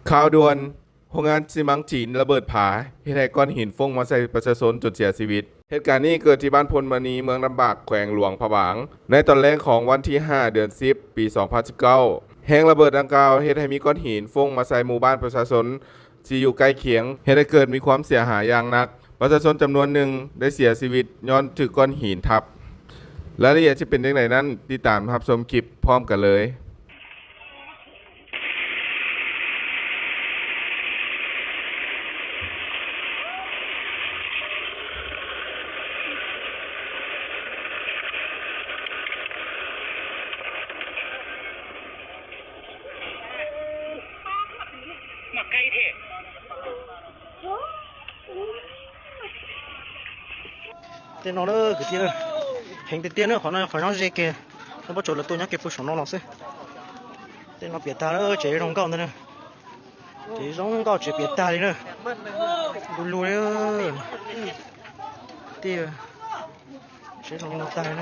ຂ່າວດ່ວນ, ໂຮງງານຊີມັງຈີນລະເບີດຝາ ເຮັດໃຫ້ກ້ອນຫີນຟຸ້ງມາໃສ່ປະຊາຊົນຈົນເສຍຊີວິດ. ເຫດການນີ້ເກີດທີ່ບ້ານໂພນມະນີ ເມືອງລຳບາກ ແຂວງຫຼວງພະບາງ ໃນຕອນແລງຂອງວັນທີຫ້າ ເດືອນສິບ ປີສອງພັນສິບເກົ້າ. ແຮງລະເບີດດັ່ງກ່າວເຮັດໃຫ້ມີກ້ອນຫີນຟຸ້ງມາໃສ່ໝູ່ບ້ານປະຊາຊົນທີ່ຢູ່ໃກ້ຄຽງ, ເຮັດໃຫ້ເກີດມີຄວາມເສຍຫາຍຢ່າງໜັກ. ປະຊາຊົນຈຳນວນໜຶ່ງໄດ້ເສຍຊີວິດຍ້ອນຖືກກ້ອນຫີນທັບ. ລາຍລະອຽດຈະເປັນຈັ່ງໃດນັ້ນ, ຕິດຕາມຮັບຊົມຄລິບພ້ອມກັນເລີຍ. ເຕັ້ນນ້ອງເດີ ຄືທີ່ເດີ ເຫັນແຕ່ເຕັ້ນເດີ ຂໍນ້ອຍ ຂໍນ້ອງເຈເກ ແລ້ວບໍ່ຈົດລະໂຕຍັກເກັບຜູ້ສອງນ້ອງລອງຊິ ເຕັ້ນນ້ອງປຽດຕາເດີ ເຈລົງເກົ້າເດີ ເຈລົງເກົ້າ ເຈປຽດຕາເດີ ດູລູເດີ ເຕັ້ນ ເຈລົງຕາເດີ.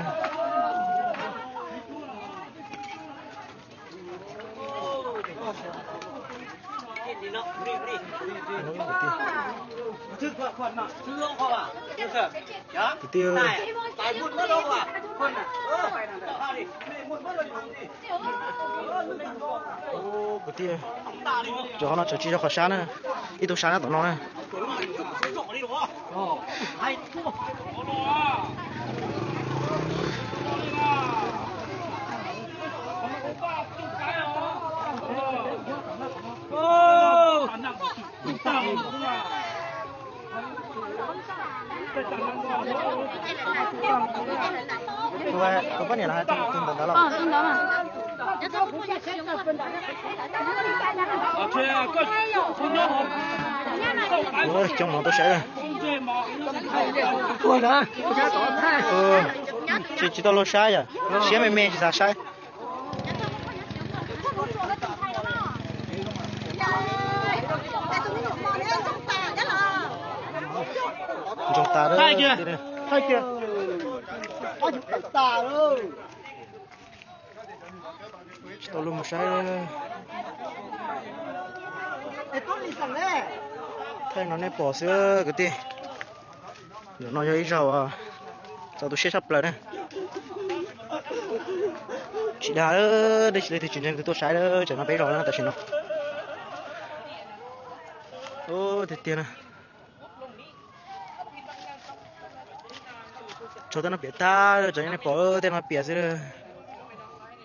ໂຈເຕັ້ນມາປຽດຕາເດີ ເຈົ້າໃຫຍ່ນາຍປໍເອີຍ ເຕັ້ນມາປຽດຊື່ເດີ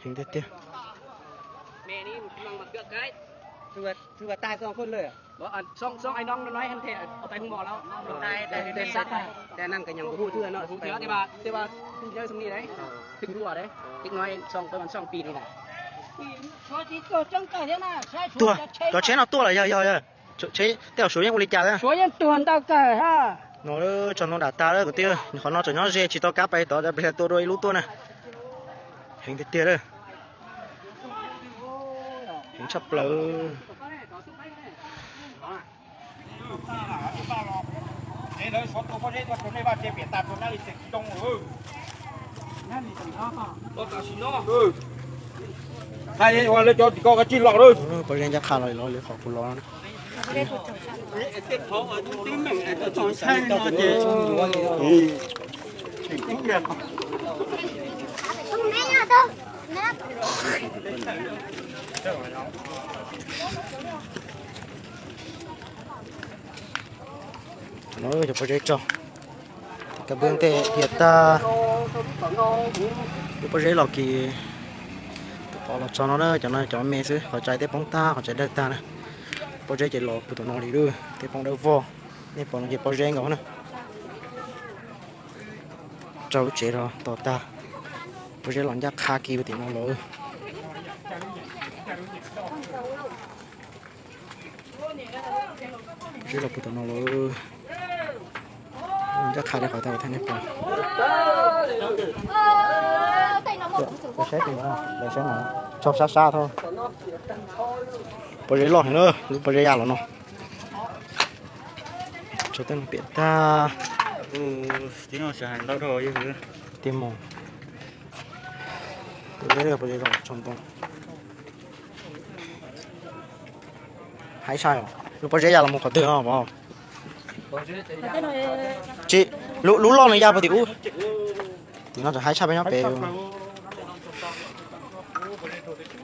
ເຫັນແຕ່ເຕັ້ນ ແມ່ນີ້ກຳລັງມາເກືອກໄກ່ ຖືວ່າ ຖືວ່າຕາຍສອງຄົນເລີຍ. ບໍ່ ອັນ ສອງ ສອງໄອ້ນ້ອງນ້ອຍຫັ້ນແທ້ ເອົາໄປໂຮງໝໍແລ້ວ ຕາຍ ແຕ່ ແຕ່ ແຕ່ນັ້ນກໍຍັງບໍ່ຮູ້ເທື່ອເນາະ ບໍ່ຮູ້ເທື່ອ ແຕ່ວ່າ ແຕ່ວ່າຮູ້ເທື່ອສ່ຳນີ້ເດ້ ເອີ ຖືກຕົວເດ້ ເດັກນ້ອຍສອງ ປະມານສອງປີນີ້ແຫຼະ ຕົວ ຕົວເຊນເອົາຕົວລະ ເອີ ເອີ ເຊ ແຕ່ວ່າສວຍຍັງບໍ່ໄດ້ຈັບນະ ສວຍຍັງຕົວດາວເກີດຮະ ເນາະ ເອີ ຈອນນ້ອງດາຕາເດີ ກະຕິ ຂໍນ້ອງຈອນຍ້ອນເຊ ຊິຕໍ່ກັບໄປ ຕໍ່ໄປຕົວໂດຍຮູ້ຕົວນະ ເຫັນເຕຍເດີ ເຫັນຊັບເປີ ເອີ ເຂົາເລີຍຈອດກໍກະຈິລອກເດີ ເອີ ປະເດັນຈະຂາດລອຍເລີຍ ຂໍກູລອນ ເອີ ຈະບໍ່ໄດ້ເຈາະ ກະເບື້ອງແຕ່ຫຽດຕາ ບໍ່ໄດ້ຫຼອກກີ ຂໍລອກຊອນເນາະເດີ ຈາກນັ້ນຈອມເມຊື່ ເຂົ້າໃຈແຕ່ປ້ອງຕາ ເຂົ້າໃຈເດີກຕານະ ບໍ່ໄດ້ຈະຫຼອກຜູ້ຕົວນ້ອງດີເດີ ແຕ່ປ້ອງເດີວໍ ນີ້ປ້ອງເກັບບໍ່ແຮງເອົານະ ເຈົ້າເຈລໍຕໍ່ຕາ ບໍ່ໄດ້ຫຼອນຢາກຄາກີໄປຕິນ້ອງເລີຍ. ຊິລະປຸດຕະນອລ ຈະຂາຍໄດ້ຂອຍຕາແທ້ແນ່ປະ ໄດ້ໃຊ້ເປັນບໍ່ ໄດ້ໃຊ້ໜາ ຊອບຊ້າໆເທົ່າ ບໍ່ໄດ້ຫຼອກໃຫ້ເດີ ບໍ່ໄດ້ຢາກຫຼອກເນາະ ຈະເຕັມປຽກຕາ ເອີ ຕິເນາະ ສະຫາຍລາວເທົ່າຢູ່ ເຕັມໝໍ ບໍ່ໄດ້ ບໍ່ໄດ້ຫຼອກ ຊົມຕົງ. Hai sai, lu pa je ya la mo ko de no mo. Chi, lu lu lo ne ya pa ti u. Ti no hai sai pe no pe.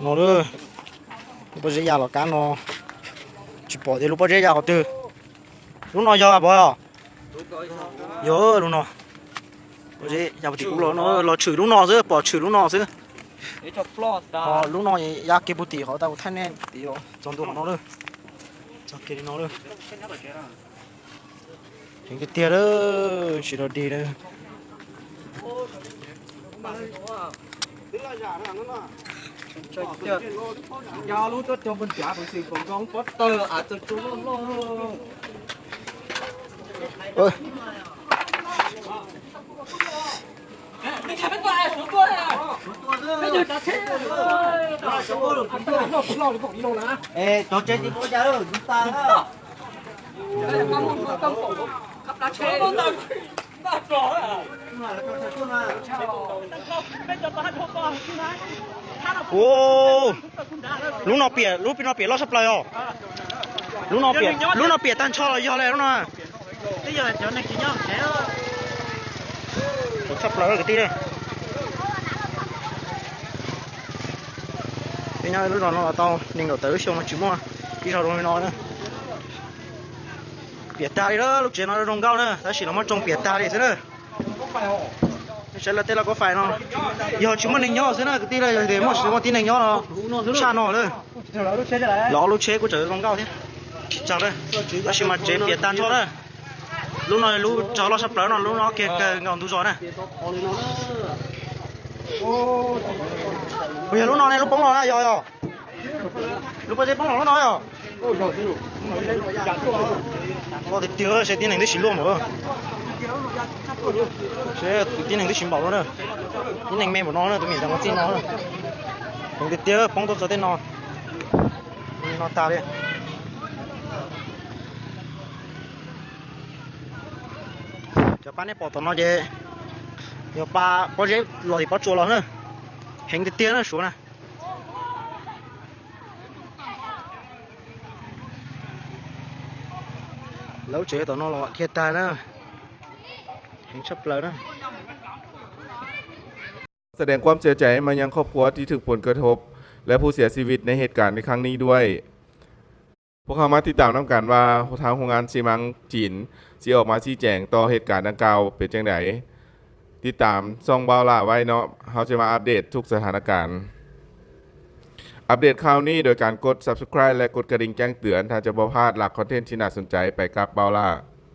No le. Lu pa je ya lo ka no. Chi po de lu pa je ya ko de. Lu no ya bo. Yo, lu no. Lu pa je ya pa ti u lo no, lo chu lu no se, po chu lu no se. ເອີ ຈອບປອດ ພໍລຸງນ້ອຍຢາກເກັບບຸຕິ ເຂົາເຈົ້າໄທແນນຕິ ຈອງໂຕເຂົາເນາະເດີ ຈອງເກັບເນາະເດີ ເຫັນເກດເຕີຍເດີ ຊິໂດດດີເດີ. ເອີຍ ໂອ້ ລຸງນ້ອຍປຽກ ລຸງນ້ອຍປຽກ ລອດຊັບເປີເນາະ ລຸງນ້ອຍປຽກ ລຸງນ້ອຍປຽກ ຕັນຊໍ້ ລອດເລີຍ ລຸງນ້ອຍ ໂອ້ ຊັບເປີກະຕິເດີ ເປັນຫຍັງລຸງນ້ອຍເນາະ ເອົາເຕົາໜິ່ງດອກເຕີ ຊ່ວງມັນຊິມົວ ທີ່ເຮົາລົງນ້ອຍເດີ ປຽກຕາດີເດີ ລູກເຈນເນາະ ລົງເກົ້າເດີ ຕາຊິລາວມາຈົ່ງປຽກຕາດີເດີ. ໃຊ້ລະເຕະລະກໍໄຟເນາະ ຍອດຊິມາໜຶ່ງຍອດຊິນະ ກະຕິລະເດໝົດຊິມາຕິໜຶ່ງຍອດເນາະ ຊາເນາະເດີ ລອລູເຊກກູເຈີກອງເກົ່າຕິ ຈັກເດີ ລາຊິມາເຈປຽດຕານຊອດເດີ ລຸງນ້ອຍລຸງຈອລອດຊັບເປີເນາະ ລຸງນ້ອຍເກເກີງອອນດູຈອນະ ໂອ້ຍ ລຸງນ້ອຍ ລຸງປົງຫຼໍນະ ຍອດ ລຸງປະເດປົງຫຼໍນະ ຍອດ. ໂອ້ ຕິດເຕີເຊຕິໜຶ່ງໄດ້ຊິລວມບໍ່ເດີ ເຊຕິໜຶ່ງໄດ້ຊິເບົາແລ້ວເດີ ຕິໜຶ່ງແມ່ບໍ່ນອນເດີ ຕົວນີ້ຈັງວ່າຕິນອນເດີ ເປັນຕິດເຕີປ້ອງຕົວເຊຕິນອນ ນອນຕາເດ ຈະປາໃນປອດຕອນນອນເຈ ດຽວປາ ພໍເຈລອຍ ພໍຈົວລອຍເດີ ເຫັນຕິດເຕີເດີສູນະ. ແລ້ວເຈຕອນນອນລະເທດຕາຍນະ ເຫັນຊັບເປີນະ ສະແດງຄວາມເສຍໃຈມາຍັງຄອບຄົວທີ່ຖືກຜົນກະທົບ ແລະ ຜູ້ເສຍຊີວິດໃນເຫດການໃນຄັ້ງນີ້ດ້ວຍ. ພວກເຮົາມາຕິດຕາມນຳກັນວ່າ ທາງໂຮງງານຊີມັງຈີນຊິອອກມາຊີ້ແຈງຕໍ່ເຫດການດັ່ງກ່າວເປັນຈັ່ງໃດ. ຕິດຕາມຊ່ອງບ່າວຫຼ້າໄວ້ເນາະ ເຮົາຈະມາອັບເດດທຸກສະຖານະການ. ອັບເດດຂ່າວນີ້ໂດຍການກົດ Subscribe ແລະ ກົດກະດິ່ງແຈ້ງເຕືອນ ທ່ານຈະບໍ່ພາດຫຼັກຄອນເທັນທີ່ໜ້າສົນໃຈໄປກັບບ່າວຫຼ້າ.